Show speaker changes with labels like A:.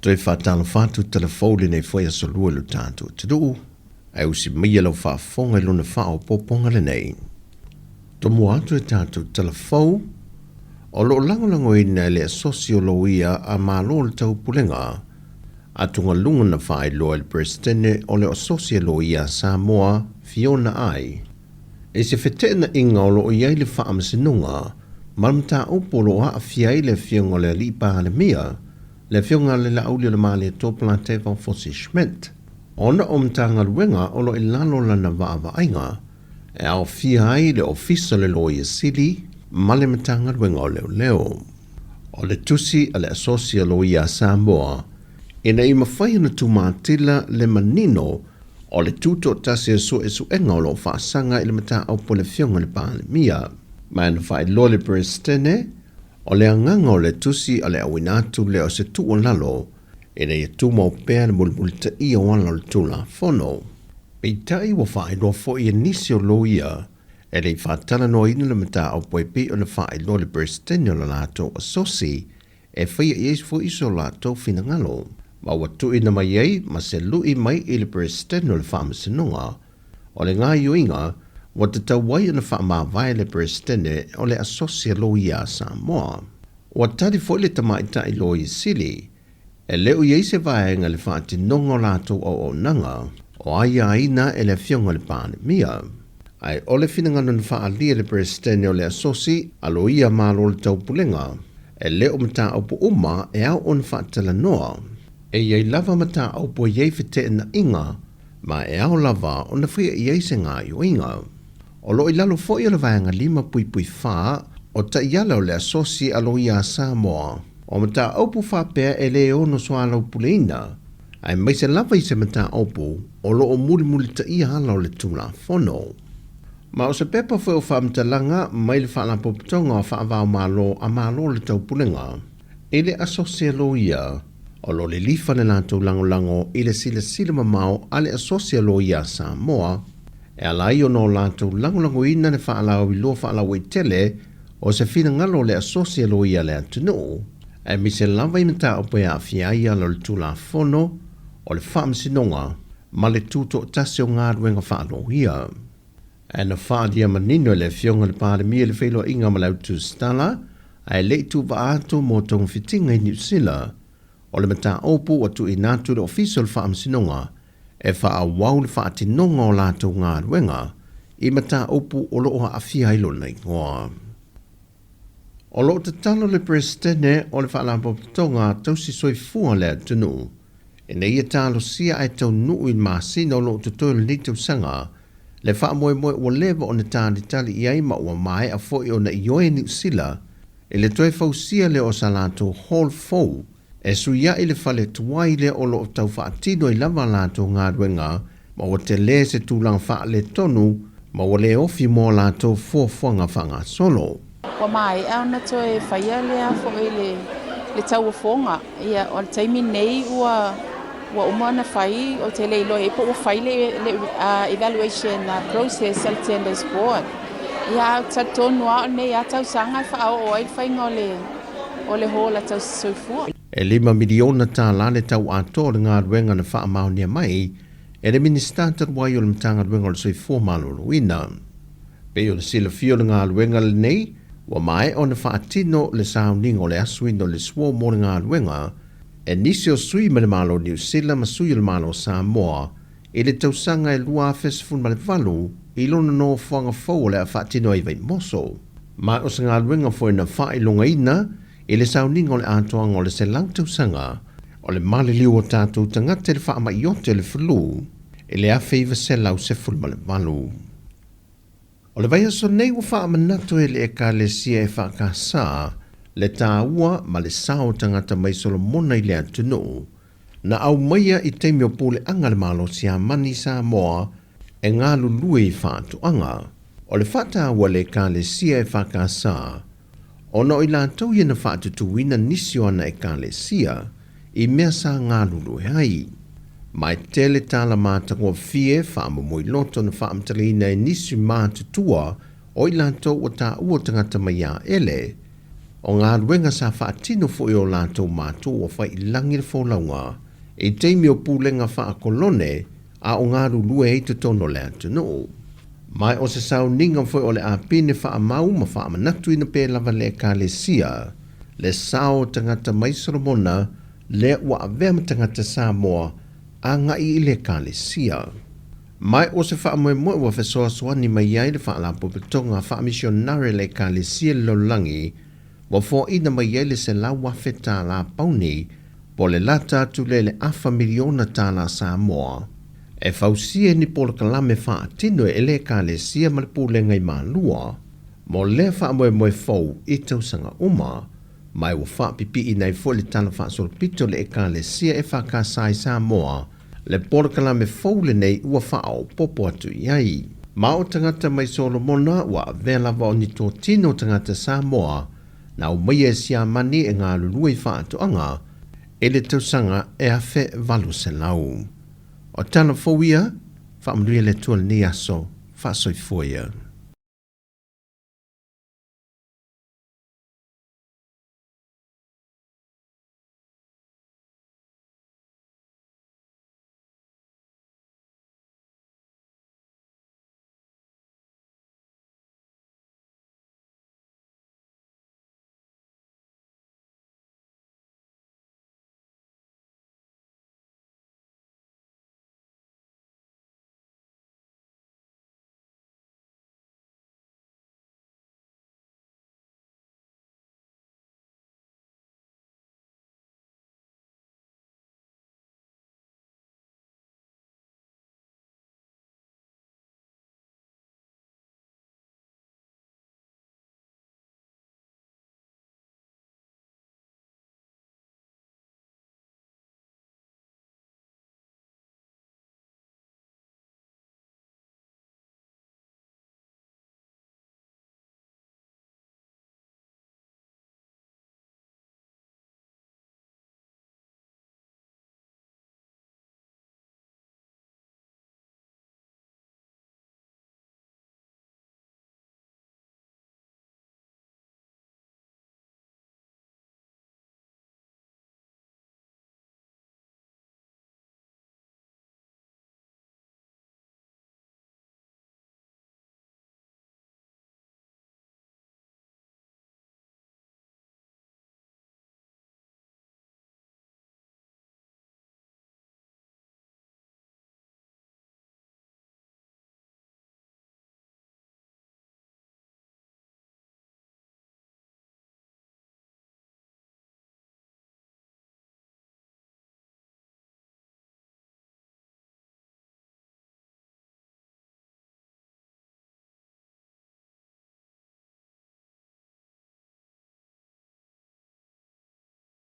A: Toe faatalofa atu telefou lenei foi aso lua i lo tatou atunuu, ae usi maia lau faafofoga i lona faaopoopoga lenei. Tomua atu e tatou telefou, o lo o lagolagoina e le Asosi o Loia a Malo o le Taupulega, atugaluga na faailoa e le Peresetene o le Asosi a Loia a Samoa, Fiona Ai, i se feteenaiga o lo o i ai le Faamasinoga ma le mataupu o lo o aafia ai le Afioga o le Alii Palemia, le Afioga a le Laaulialemalietoa Polataivao Fosi Schmidt, ona o Matagaluega o lo o i lalo o lana vaavaaiga e aofia ai le Ofisa o le Loia Sili ma le Matagaluega o Leoleo. O le tusi a le Asosi a Loia a Samoa ina ia mafai ona tumatila le manino o le tutoatasi o suesuega o lo o faasaga i le mataupu a le Afioga i le Palemia. Ma na faailoa le Peresetene, o le agaga o le tusi a le auina atu lea o se tuualalo ina ia tumau pea le mulimulitaia o ala o le Tulafono. Peitai ua faailoa foi e nisi o loia e le i faatalanoaina le mataupu e pei ona faailoa le Peresetene o le latou asosi e faia i ai foi so latou finagalo, ma ua tuuina mai ai ma se lui mai i le Peresetene o le Faamasinoga o le gaoioiga ua tatau ai ona faamavae le Peresetene o le Asosi a Loia a Samoa. Ua tali foi le Tamaitai Loia Sili, e le o i ai se vaega i le faatinoga o latou auaunaga o aiaina e le Afioga i le Palemia. Ae o le finagalo na faaalia e le Peresetene o le Asosi a Loia Malo o le Taupulega, e le o mataupu uma e ao ona faatalanoa. E i ai lava mataupu e i ai feteenaiga ma e ao lava ona faia i ai se gaoioiga. O lo o i lalo foi o le Vaega 5.4 o Taiala o le Asosi a Loia a Samoa, o mataupu faapea e le ono soalaupuleina, aemaise lava i se mataupu o lo o mulimulitaia ala o le Tulafono. Ma o se pepa foi o faamatalaga mai le Faalapotopotoga o Faavaomalo a Malo o le Taupulega i le Asosi a Loia, o lo o lilifa le latou lagolago i le silasila mamao a le Asosi a Loia a Samoa e ala ai ona o latou lagolagoina le faalauiloa faalauaitele o se finagalo o le Asosi a Loia a le atunuu, aemaise lava i mataupu e aafia ai ala o le Tulafono o le Faamasinoga ma le tutoatasi o galuega faaloia. Ae na faaalia manino e le Afioga i le Palemia le feiloaiga ma le Autusitala ae le i tuuvaa atu mo togafitiga i Niu Sila, o le mataupu ua tuuina atu i le Ofisa o le Faamasinoga e faaauau le faatinoga o latou galuega i mataupu o lo o aafia ai lona igoa. O lo o tatalo le Peresetene o le Faalapotopotoga Tausi Soifua a le Atunuu ina ia talosia ae taunuu i le masina o lo o totoe o lenei tausaga le faamoemoe ua leva ona talitali i ai ma ua maea foi ona ioe Niu Sila i le toe fausia lea o sa latou hall fou e suiaʻi le fale tuai lea o lo o tau faatino ai lava a latou galuega ma ua tele se tulaga faaletonu ma ua le ofi mo a latou fuafuaga faagasolo.
B: Ua maea ona toe faia lea foi le le tauofoga. Ia, o le taimi nei ua ua uma ona fai, ou te le iloa i ai po ua fai le le evaluation process a le Tenders Board. Ia, ae ou te talitonu lava o lenei lava tausaga e faaoo ai le faiga o le o le hall a tausisoifua.
A: E $5 miliona le tau atoa o le galuega na faamaonia mai e le Minisita talu ai o le Matagaluega o le Soifua Maloloina. Pei ona silafia o le galuega lenei, ua maea ona faatino le sauniga o le asuina o le suo mo le galuega e nisi o sui mai le Malo o Niu Sila ma sui o le Malo o Samoa i le tausaga e 2018 i lona nofoaga fou o le a faatino ai i Vaimoso. Ma o se galuega foi na faailogaina i le sauniga o le atoaga o le 100 tausaga o le maliliu o tatou tagata i le faamai ote o le flu i le 1918. O le vaiaso nei ua faamanatu e le Ekalesia EFKS le taua ma le sao o tagata mai Solomona i le atunuu na aumaia i taimi o puleaga a le Malo Siamani i Samoa e galulue i faatoaga. O le faataua a le Ekalesia EFKS ona o i latou ia na faatutuina nisi o ana Ekalesia i mea sa galulue ai. Ma e tele tala matagofie faamomoiloto na faamatalaina e nisi matutua o i latou ua taua tagata mai a ele. O galuega sa faatino foi e o latou matua ua fai i lagi le folauga i taimi o pulega faakolone a o galulue ai i totonu o le atunuu. Ma o se sauniga foi o le apini faamau ma faamanatuina pea lava le Ekalesia le sao o tagata mai Solomona lea ua avea ma tagata Samoa agai i le Ekalesia. Ma o se faamoemoe ua fesoasoani mai ai le Faalapotopotoga Faamisionare a le Ekalesia i le Lalolagi ua foaina mai ai le $100,000 pauni po o le lata atu lea i le afa miliona tala Samoa e fausia ai ni polokalame faatino e le Ekalesia ma le Pulega i Malua mo lea faamoemoe fou i tausaga uma, ma ua faapipiina ai foi le tala faasolopito a le Ekalesia EFKS i Samoa le polokalame fou lenei ua faaopoopo atu i ai. Ma o tagata mai Solomona ua avea lava o ni totino o tagata Samoa na aumaia e Siamani e galulue i faatoaga i le tausaga e 1800. O tala fou ia, faamanuia le Atua i lenei aso, faasoifua ia.